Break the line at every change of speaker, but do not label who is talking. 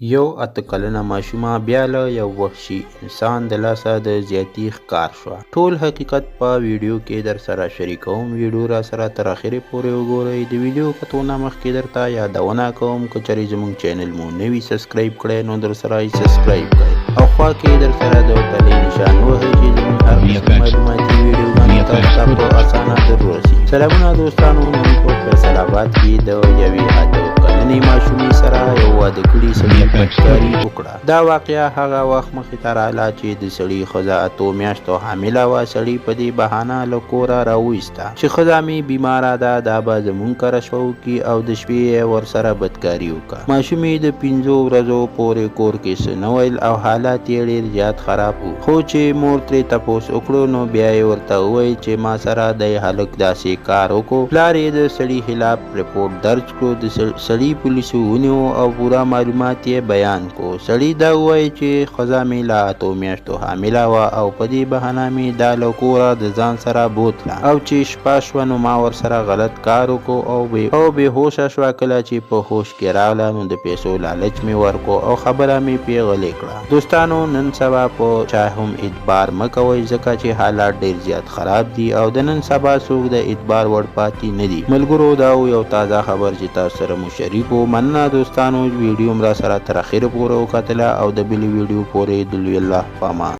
یو اته کلنه ماشومه بیا له یو وحشي انسان د لاسه د زیاتي ښکار شوه. ټول حقیقت په ویډیو کې درسره شریکوم. ویډیو راسره تر اخرې پورې وګورئ. د ویډیو کتو نه مخکې درته یادونه کوم، که چېرې زموږ چینل مو نه وي subscribe کړی نو درسره یې subscribe کړئ او خوا کې درسره د ټلې نشان ووهئ چې زموږ هر قسم معلوماتي ویډیوګانې تاسو ته په اسانه در ورسي. سلامونه دوستانو، نن په فیصل آباد کې د یوې 8 کلنې ماشومې سره یو واده کړي سړي بدکاري وکړه. دا واقعه هغه وخت مخې ته راغله چې د سړي ښځه 8 میاشتو حامله وه. سړي په دې بهانه له کوره راوایسته چې ښځه مې بیماره ده، دا به زمونږ کره شپه وکړي او د شپې یې ورسره بدکاري وکړه. ماشومې د 5 ورځو پورې کور کې څه نه ویل او حالات یې ډېر زیات خراب وو، خو چې مور ترې تپوس وکړو نو بیا یې ورته وویل چې ما سره د هلک داسې کار وکړو. پلار یې د سړي خلاف رپورټ درج کړو. د سړي پولیسو ونیو او پوره معلومات یې بیان کړو. سړي دا وویل چې ښځه مې له 8 میاشتو حامله وه او په دې بهانه مې دا له کوره د ځان سره بوتله او چې شپه شوه نو ما ورسره غلط کار وکړو او بې هوشه شوه. کله چې په هوش کې راغله نو د پیسو لالچ مې ورکړو او خبره مې پرې غلې کړه. دوستانو، نن سبا په چا هم اعتبار مه کوئ، ځکه چې حالات ډېر زیات خراب دي او د نن سبا څوک د اعتبار وړ پاتې نه دي. ملګرو، دا و یو تازه خبر چې تاسو سره مو شریک و. مننه دوستانو، ویډیو هم راسره تر اخره پورې وکتله او د بلې ویډیو پورې د لوی الله په امان.